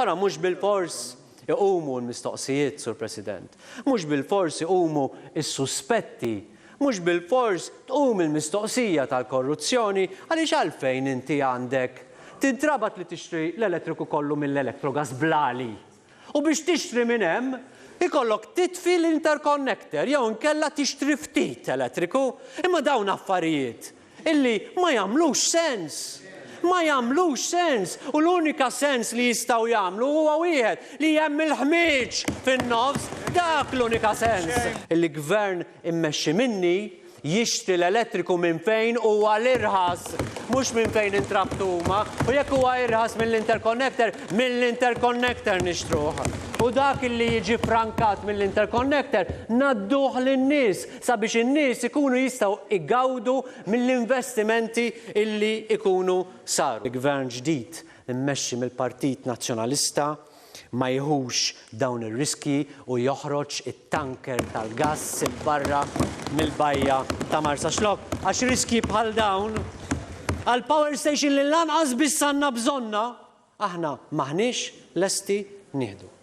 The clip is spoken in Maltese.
Ara mhux bilfors iqumu l-mistoqsijiet, Sur President. Mhux bilfors iqumu s-suspetti. Mhux bilfors tqum il-mistoqsija tal-korruzzjoni għaliex għalfejn inti għandek tintrabat li tixtri l-elettriku kollu mill-Electrogas bl-għali. U biex tixtri minn hemm, ikollok titfi l-interconnector jew inkella tixtri ftit elettriku. Imma dawn affarijiet illi ma jagħmlux sens. Ma jagħmlux sens u l-unika sens li jistgħu jagħmlu huwa wieħed, li hemm il-ħmieġ fin-nofs, dak l-unika sens. Illi gvern immexxi minni jixtri l-elettriku minn fejn huwa l-irħas, mhux minn fejn intrabtu huma, u jekk huwa irħas mill-interconnector, mill-interconnector nixtruh. U dak illi jiġi ffrankat mill-interconnector ngħadduh lin-nies sabiex in-nies ikunu jistgħu igawdu mill-investimenti illi ikunu saru. Gvern ġdid immexxi mill-Partit Nazzjonalista ma jieħux dawn ir-riskji u joħroġ it-tanker tal-gass 'il barra mill-bajja ta' Marsaxlokk għax riskji bħal dawn għal power station li lanqas biss għandna bżonnha aħna m'aħniex lesti nieħdu.